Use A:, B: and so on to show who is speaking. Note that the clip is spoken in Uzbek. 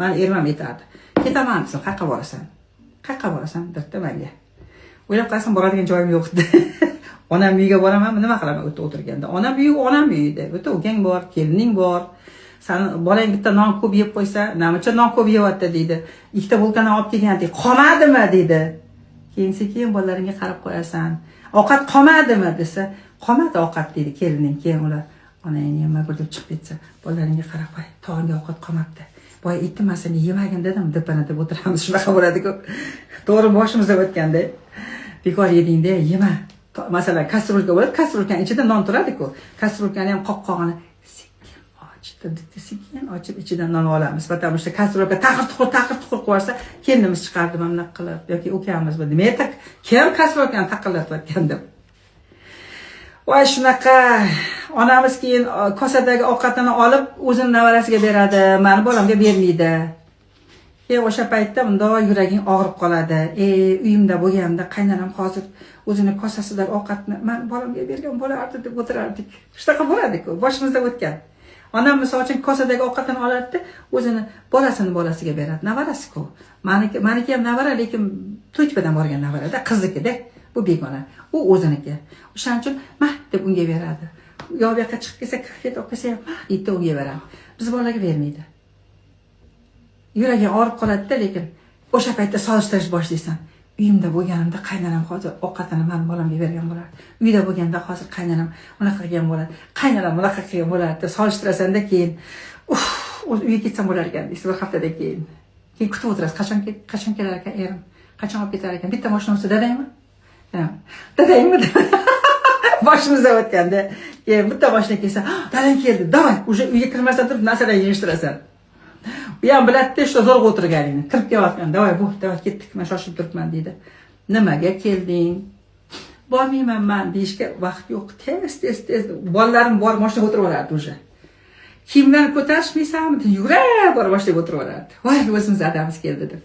A: Mani erim ham aytardi, ketaman desam, qayerqa borasan, qayerqa borasan debdi manga. O'ylab qarasam, boradigan joyim yo'q edi. Onam uyiga boramanmi, nima qilaman u yerda o'tirganda? Onam uyi, onam uyida. U yerda ukang bor, kelining bor. Sani bolang bitta non ko'p yeb qo'ysa, namuncha non ko'p yeyapti deydi. Ikkita булка non olib kelgan deydi, qolmadimi deydi. Keyin sekin bolalaringga qarab qo'yasan. Ovqat qolmadimi desa, qolmadi ovqat deydi kelining. Keyin ular onangni nima deb chiqib ketsa, bolalaringga qarab qo'y, tog'angga ovqat qolmabdi. Boya aytdim man senga yemagin dedim, deb deb o'tiramiz. Shunaqa bo'ladi-ku. To'g'ri, boshimizda o'tganda. Bekor yedingda, yema. Masalan, кастрюлька bo'ladi, кастрюлька ning ichida non turadi-ku. Кастрюлька ni ham qopqog'ini sekin ochib, sekin ochib ichidan non olamiz. Потому что кастрюлька taqir tuqur taqir tuqur qilib yuborsa, kelinimiz chiqardi mana bunaqa qilib yoki ukamiz, nima kim кастрюлька ni taqillatayotgan deb. Voy, shunaqa onamiz keyin kosadagi ovqatini olib o'zini nevarasiga beradi, mani bolamga bermaydi. Keyin o'sha paytda bundoq yuraging og'rib qoladi. E, uyimda bo'lganda qaynonam hozir o'zini kosasidagi ovqatni man bolamga bergan bo'lardi deb o'tirardik. Shunaqa bo'ladi-ku, boshimizda o'tgan. Onam misol uchun kosadagi ovqatini oladida, o'zini bolasini bolasiga beradi. Nevarasi-ku. Maniki, maniki ham nevara, lekin to'ytepadan borgan nevarada, qiznikida. Bu begona. U o'ziniki. O'shaning uchun mah deb unga beradi. Yo bu yoqqa chiqib kelsa, konfet olib kelsa ham mah deydi, unga beradi. Biz bolalarga bermaydi. Yuragi og'rib qoladida, lekin o'sha paytda solishtirish boshlaysan. Uyimda bo'lganimda qaynonam hozir ovqatini mani bolamga bergan bo'lardi. Uyda bo'lganda hozir qaynonam unaqa qilgan bo'ladi. Qaynonam bunaqa qilgan bo'lardi deb solishtirasanda keyin, uf, o'zi uyga ketsam bo'lar ekan deysiz bir haftadan keyin. Keyin kutib o'tirasiz, qachon qachon kelar ekan erim? Qachon olib ketar ekan? Bitta mashina bo'lsa dadangmi? Dadangmi? Boshimizda o'tganda, keyin bitta mashina kelsa, dadang keldi, давай, уже uyga kirmasdan turib narsalarni yig'ishtirasan. U ham biladida, shu zo'rg'a o'tirganingni. Kirib kelyotgan, давай, bu, давай ketdik, men shoshilib turibman deydi. Nimaga kelding? Bormayman man deyishga vaqt yo'q. Tez, tez, tez. Bolalarim borib mashinaga o'tirib olardi уже. Kiyimlarni ko'tarishmaysanmi? Yugurib borib mashinaga o'tirib olardi. Voy, o'zimiz adamiz keldi deb.